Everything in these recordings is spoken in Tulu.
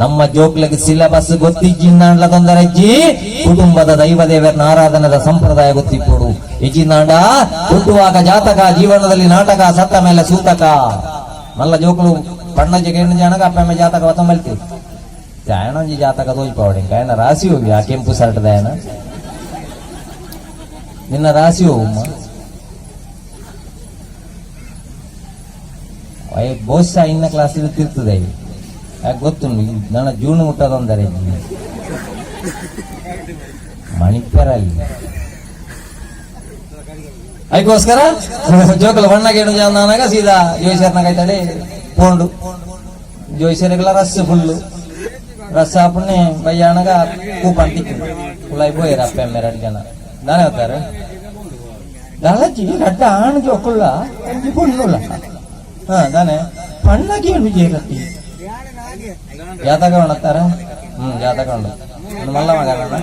ನಮ್ಮ ಜೋಕ್ಲಗೆ ಸಿಲೆಬಸ್ ಗೊತ್ತಿಜ್ಜಿಂದಾಂಡ್ಲ ತೊಂದರೆಜ್ಜಿ ಕುಟುಂಬದ ದೈವ ದೇವರನ ಆರಾಧನದ ಸಂಪ್ರದಾಯ ಗೊತ್ತಿಪ್ಪುಡು ಇಜ್ಜಿಂದಾಂಡ ಹುಟ್ಟುವಾಗ ಜಾತಕ, ಜೀವನದಲ್ಲಿ ನಾಟಕ, ಸತ್ತ ಮೇಲೆ ಸೂತಕ. ಮಲ್ಲ ಜೋಕುಲು ಪಣ್ಣ ಜಗೇಣ ಜನಗ ಅಪ್ಪಮ್ಮ ಜಾತಕ ವತಮಲ್ತಿ ಜಾಯಣೊಂಜಿ ಜಾತಕ ತೋಜ್ಪಾವಡಿ. ಕಾಯನ ರಾಶಿ ಹೋಗಿ ಆ ಕೆಂಪು ಸರ್ಟ್ ದಾಯನ ನಿನ್ನ ರಾಶಿ ಹೋಗುಮ್ಮ. ಬಹುಶಃ ಇನ್ನ ಕ್ಲಾಸ್ ತಿರ್ತದೆ. ಯಾಕೆ ಗೊತ್ತುಂಟು, ನನ್ನ ಜೂನ್ ಮುಟ್ಟದೊಂದರೆ ಮಣಿಪರಲ್ಲಿ. ಅದಕ್ಕೋಸ್ಕರ ಜೋಕುಲು ಬಣ್ಣ ಗೇಣು ಜನ ಸೀದಾ ಜೋಯಿಸರ್ನ ಕೈತಡೆ ಪೋಂಡು. ಜೋಯಿಸರಿಗೆಲ್ಲ ರಸ್ ಫುಲ್ಲು ರಸ್ ಆಪುಣ್ಣೆ ಬಯ್ಯಾಣಗ ಕೂಪನ್ ತಿಕ್ಕು ಕುಲಾಯಿ ಪೋಯರ್. ಅಪ್ಪೆ ಅಮ್ಮೆ ಎರಡು ಜನ ದಾನೆ ಹೋಗ್ತಾರೆ. ದಾಲಜಿ ರಡ್ಡ ಆಣ್ ಜೋಕುಲ್ಲ, ಒಂಜಿ ಪೊಣ್ಣುಲ್ಲ. ಹಾ ದಾನೆ ಪಣ್ಣ ಗೇಣು ಜೇರತಿ ಜಾತಕ ಉಣತ್ತಾರ. ಜಾತಕ ಉಂಡು. ಒಂದು ಮಲ್ಲ ಮಗನ.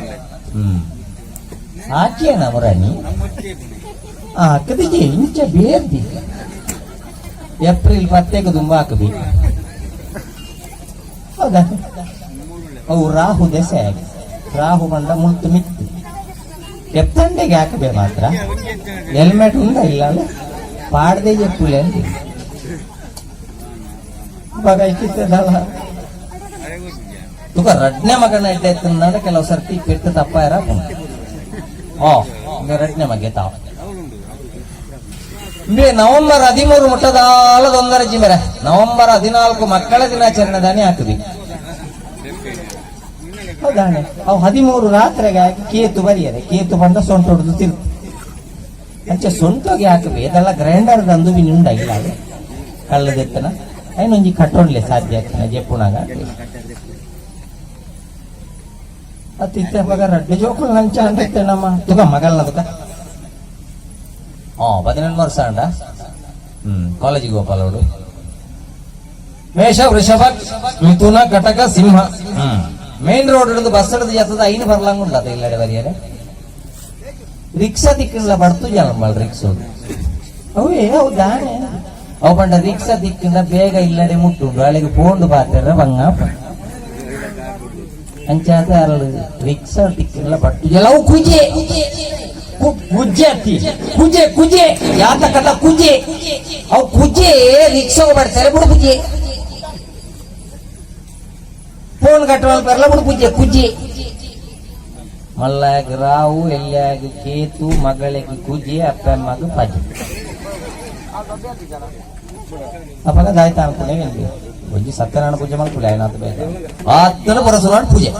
ಆಚೇನ ಮುರಾಣಿ ಹಾಕದಿಜೆ ಇಂಚ ಬೇರ್ದಿ ಏಪ್ರಿಲ್ ಪತ್ತೆಗೆ ತುಂಬ ಹಾಕಬಿ. ಹೌದಾ? ಅವು ರಾಹು ದೆಸೆ ಆಗಿ ರಾಹು ಬಂದ ಮುಳ್ತು ಮಿತ್ತು ಎತ್ತಂಡೆಗೆ ಹಾಕಬೇ ಮಾತ್ರ. ಹೆಲ್ಮೆಟ್ ಉಂಡ ಇಲ್ಲ ಅಲ್ಲ ಪಾಡ್ದೆ చెప్పులే ಅಂತ ಬಾಗ ಇಕ್ಕಿತ್ತದಲ್ಲ. ತುಕ ರಡ್ನೆ ಮಗನ ಎಡ್ಡೆ ಕೆಲವು ಸರ್ತಿ ಪೆಟ್ಟು ತಪ್ಪಾಯರ. ಓ ರಡ್ನೆ ಮಗೆ ತಾವು ನವೆಂಬರ್ 13 ಮುಟ್ಟದಾಲ ತೊಂದರೆ ಜಿಮೆರೆ. ನವೆಂಬರ್ 14 ಮಕ್ಕಳ ದಿನಾಚರಣೆ ದಾನಿ ಹಾಕುದಿ. ಹೌದಾಣೆ? ಅವು 13 ರಾತ್ರೆಗೆ ಹಾಕಿ ಕೇತು ಬರಿಯರೆ. ಕೇತು ಬಂದ ಸೊಂಟ ಹೊಡೆದು ತಿರ್ತು ಅಂಚೆ ಸೊಂಟೋಗಿ ಹಾಕಬೇಕು. ಇದೆಲ್ಲ ಗ್ರೈಂಡರ್ ತಂದು ಉಂಡ ಇಲ್ಲ ಅದು ಕಳ್ಳದೆತ್ತನ ಐನೊಂಜಿ ಕಟ್ಟೊಂಡ್ಲೆ ಸಾಧ್ಯ ಆಗ್ತದೆ ಜೆಪ್ಪುನಾಗ. ಅತ್ತಿತ್ತೆ ಬಗ ರಡ್ಡು ಜೋಕುಲು ನಂಚ ಅಂದಿತ್ತೆ ನಮ್ಮ ತುಕ ಮಗಲ್ನ ತುಕ. 18 ವರ್ಷ ಅಂಡ. ಕಾಲೇಜಿಗೆ ಗೋಪಾಲೋಡು. ಮೇಷ, ವೃಷಭ, ಮಿಥುನ, ಕಟಕ, ಸಿಂಹ. ಮೇನ್ ರೋಡ್ ಹಿಡಿದು ಬಸ್ ಹಿಡಿದು ಜತ್ತದ ಐನು ಬರ್ಲಂಗ ಉಂಟು. ಇಲ್ಲಡೆ ಬರಿಯರೆ ರಿಕ್ಷಾ ತಿಕ್ಕಲ್ಲ ಬಡ್ತು ಜನ ರಿಕ್ಷಾ ಅವೇ ಹೌದಾನೆ. ಅವು ಪಂಡ ರಿಕ್ಷಾ ತಿಕ್ಕಿಂದ ಬೇಗ ಇಲ್ಲಡೆ ಮುಟ್ಟುಂಡು. ಅಲ್ಲಿಗೆ ಪೋಂಡು ಪಾತೆರ ಬಂಗ ಅಂಚಾತ ಅಲ್ಲಿ ರಿಕ್ಷಾ ತಿಕ್ಕಿಲ್ಲ ಬಟ್ಟು ಎಲ್ಲವು ಕುಜೆ ಕುಜ್ಜೆ ಅತ್ತಿ ಕುಜೆ ಕುಜೆ ಯಾತಕದ ಕುಜೆ. ಅವು ಕುಜೆ ರಿಕ್ಷಾ ಬರ್ತಾರೆ ಬಿಡು. ಕುಜೆ ಫೋನ್ ಕಟ್ಟುವ ಬರಲ್ಲ ಬಿಡು. ಕುಜೆ ಕುಜೆ ಮಲ್ಲಾಗ ರಾವು, ಎಲ್ಯಾಗ ಕೇತು, ಮಗಳಿಗೆ ಕುಜೆ, ಅಪ್ಪ ಅಮ್ಮಗ ಪಜೆ. ಅಪ್ಪಗ ದಾಯ್ತ ಅನ್ಕೊಂಡೆ. ಒಂಜಿ ಸತ್ಯನಾರಾಯಣ ಪೂಜೆ ಮಲ್ಪುಲೆ ಆಯ್ನಾತ್ ಬೇಗ ಆತನ ಪರಸುರಾಣ ಪೂಜೆ.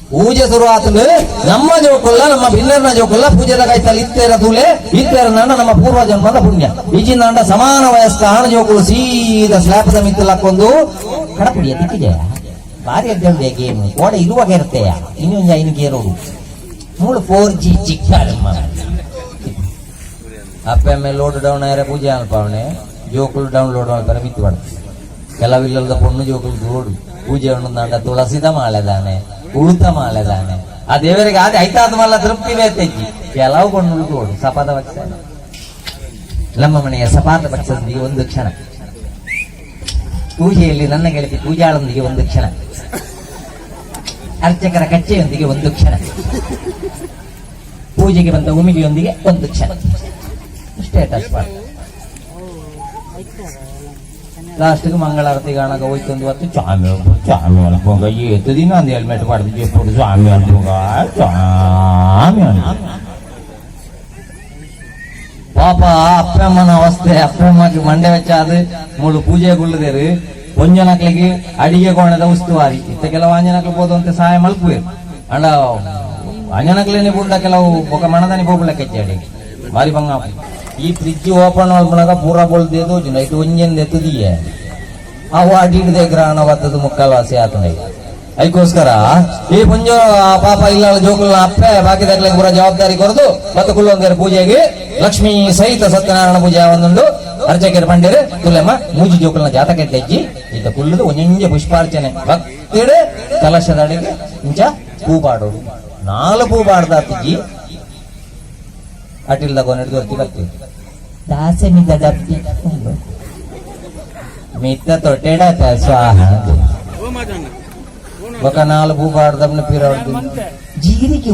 ಪೂಜೆ ಶುರು ಆತಂದ್ರೆ ನಮ್ಮ ಜೋಕುಲ್ಲ, ನಮ್ಮ ಭಿನ್ನರ್ನ ಜೋಕುಲ್ಲ ಪೂಜೆದ ಕೈತಲ್ ಇತ್ತೇರ ತೂಲೆ. ಇತ್ತೇರ ನಾಂಡ ನಮ್ಮ ಪೂರ್ವ ಜನ್ಮದ ಪುಣ್ಯ. ಈಜಿನಾಂಡ ಸಮಾನ ವಯಸ್ಕ ಆಣ ಜೋಕುಲು ಸೀದಾ ಸ್ಲ್ಯಾಪದ ಮಿತ್ತಲಕ್ಕೊಂದು ಕಡಪುಡಿಯ ತಿಕ್ಕಿಜಯ. ಭಾರಿ ಅಡ್ಡ ಗೇಮ್ ಓಡ ಇರುವಾಗ ಇರ್ತೆಯ. ಇನ್ನೊಂದು ಐನು ಗೇರೋಡು ಮೂಳು 4G ಚಿಕ್ಕ. ಅಪ್ಪೆ ಮೇಲೆ ಲೋಡ್ ಡೌನ್ ಆಯ್ರೆ ಪೂಜೆ ಅನ್ಪಾವಣೆ. ಜೋಕುಲು ಡೌನ್ಲೋಡ್ ಮಾಡ್ತಾರೆ ಮಿತ್ತು ಮಾಡ್ತಾರೆ. ಕೆಲವು ಪೊಣ್ಣು ಜೋಕುಲು ದೋಡು ಪೂಜೆ ಉಂಡು. ತುಳಸಿದ ಮಾಲೆದಾನೆ, ಉಳುತ ಮಾಲೆದಾನೆ, ಆ ದೇವರಿಗೆ ಆದ ಐತಾದ ಮಲ್ಲ ತೃಪ್ತಿ ಬೇತೆಜ್ಜಿ. ಕೆಲವು ಪೊಣ್ಣು ತೋಡು ಸಪಾದ ಪಕ್ಷ. ನಮ್ಮ ಮನೆಯ ಸಪಾತ ಪಕ್ಷದೊಂದಿಗೆ ಒಂದು ಕ್ಷಣ, ಪೂಜೆಯಲ್ಲಿ ನನ್ನ ಗೆಳತಿ ಪೂಜಾಳೊಂದಿಗೆ ಒಂದು ಕ್ಷಣ, ಅರ್ಚಕರ ಕಚ್ಚೆಯೊಂದಿಗೆ ಒಂದು ಕ್ಷಣ, ಪೂಜೆಗೆ ಬಂದ ಉಮಿಗೆಯೊಂದಿಗೆ ಒಂದು ಕ್ಷಣ. ಸ್ಟೇಟಸ್ ಮಾಡಿ ಲಾಸ್ಟ್ಗೆ ಮಂಗಳಾರತಿ ಕಾಣಕ ಹೋಯ್ತೊಂದು ಹೊತ್ತು. ಸ್ವಾಮಿ ಸ್ವಾಮಿ ಅನ್ಪೋಗ ಏತು ದಿನ ಅಂದ್ ಹೆಲ್ಮೆಟ್ ಪಡೆದು చెప్పుడు ಸ್ವಾಮಿ ಅನ್ಪೋಗ ಸ್ವಾಮಿ ಅನ್ಪೋಗ. ಪಾಪ ಅಪ್ಪಮ್ಮನ ಅವಸ್ಥೆ. ಅಪ್ಪಮ್ಮಗೆ ಮಂಡೆ ವೆಚ್ಚಾದ ಮೂಳು ಪೂಜೆ ಗುಳ್ಳುದೇರು. ಒಂಜನಕ್ಲಿಗೆ ಅಡಿಗೆ ಕೋಣದ ಉಸ್ತುವಾರಿ ಇತ್ತ. ಕೆಲವು ಆಂಜನಕ್ಲು ಹೋದಂತೆ ಸಹಾಯ ಮಲ್ಪುವೇರು. ಅಂಡ ಅಂಜನಕ್ಲೇನೆ ಪುಂಡ ಕೆಲವು ಬೊಕ ಮಣದಾನಿ ಪೋಪುಲೆಕ್ಕ ಅಡಿಗೆ ಬಾರಿ ಬಂಗ. ಈ ಫ್ರಿಡ್ಜ್ ಓಪನ್ ಮಲ್ಪುನಗ ಪೂರ ಬೊಲ್ದೇದು ನೈಟ್ ಒಂಜೆಂದ ಎತ್ತುದಿಯೆ. ಅವು ಅಡಿಡ್ದೆ ಗ್ರಹಣ ಬತ್ತದ ಮುಕ್ಕಾಲು ವಾಸಿ ಆತನ. ಅದಕ್ಕೋಸ್ಕರ ಈ ಪುಂಜೋ ಪಾಪ ಇಲ್ಲ ಜೋಕುಲ್ನ ಅಪ್ಪೆ ಬಾಕಿ ದಕ್ಲೆಗ್ ಪೂರ ಜವಾಬ್ದಾರಿ ಕೊರದು ಮತ್ತು ಕುಲ್ಲೊಂದೇರು. ಪೂಜೆಗೆ ಲಕ್ಷ್ಮೀ ಸಹಿತ ಸತ್ಯನಾರಾಯಣ ಪೂಜೆ ಒಂದುಂಡು. ಅರ್ಚಕರು ಪಂಡೇರು ತುಲೆಮ್ಮ ಮೂಜಿ ಜೋಕುಲ್ನ ಜಾತಕ ತೆಜ್ಜಿ ಇತ್ತ ಕುಲ್ಲುದು ಒಂಜೊಂಜೆ ಪುಷ್ಪಾರ್ಚನೆ ಭಕ್ತಿಡು ಕಲಶದ ಅಡಿಗೆ ಇಂಚ ಪೂ ಪಾಡೋಡು. ನಾಲ್ಕು ಪೂ ಪಾಡ್ದಾತಿಜ್ಜಿ. ಅಟಿಲ್ದ ಕೊನೆಡು ದೊರ್ತಿ ಬರ್ತೀವಿ. ದಾಸೆ ಮಿದ್ದ ಡಬ್ಬಿ ಮಿತ್ತ ತೊಟ್ಟೆಡ ಸ್ವಾಹ. ಬೊಕ ನಾಲ್ ಪೂ ಪಾಡ್ದಪ್ನ ಪಿರ ಜೀರಿಗೆ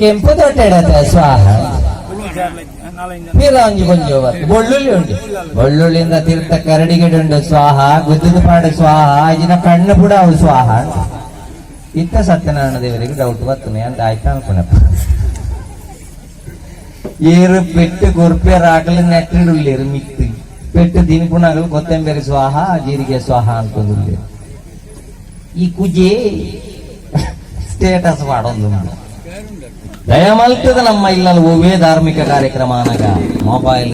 ಕೆಂಪು ದೊಡ್ಡ ಸ್ವಾಹ. ಪಿರ ಒಂಜಿ ಕೊಂಚ ಬೊಳ್ಳುಳ್ಳಿ ಉಂಟು. ಬೊಳ್ಳುಳ್ಳಿಯಿಂದ ತೀರ್ಥ ಕರಡಿಗೆಡೆ ಉಂಡು ಸ್ವಾಹ, ಗುದ್ದದ ಪಾಡು ಸ್ವಾಹ, ಇಜಿನ ಕಣ್ಣು ಕೂಡ ಅವು ಸ್ವಾಹ. ಇತ್ತ ಸತ್ಯನಾರಾಯಣ ದೇವರಿಗೆ ಡೌಟ್ ಬರ್ತನೆ ಅಂತ ಆಯ್ತಾ ಅನ್ಕೊಂಡಪ್ಪ. ಏರು ಪೆಟ್ಟು ಗೊರ್ಪೆ ರಾಕಲು ನೆಟ್ಟಿಡುಲ್ಲೇರು ಮಿತ್ತು ಪೆಟ್ಟು ದಿನಪುಣಗಳು ಕೊತ್ತಂಬರಿ ಸ್ವಾಹ, ಜೀರಿಗೆ ಸ್ವಾಹ ಅನ್ಕೊಂಡುಲ್ಲೇರು. ಈ ಕುಜೆ ಸ್ಟೇಟಸ್ ಮಾಡೋದು ದಯಮಲ್ತದ. ನಮ್ಮ ಇಲ್ಲಲ್ಲಿ ಒವ್ವೇ ಧಾರ್ಮಿಕ ಕಾರ್ಯಕ್ರಮ ಅನಗ ಮೊಬೈಲ್.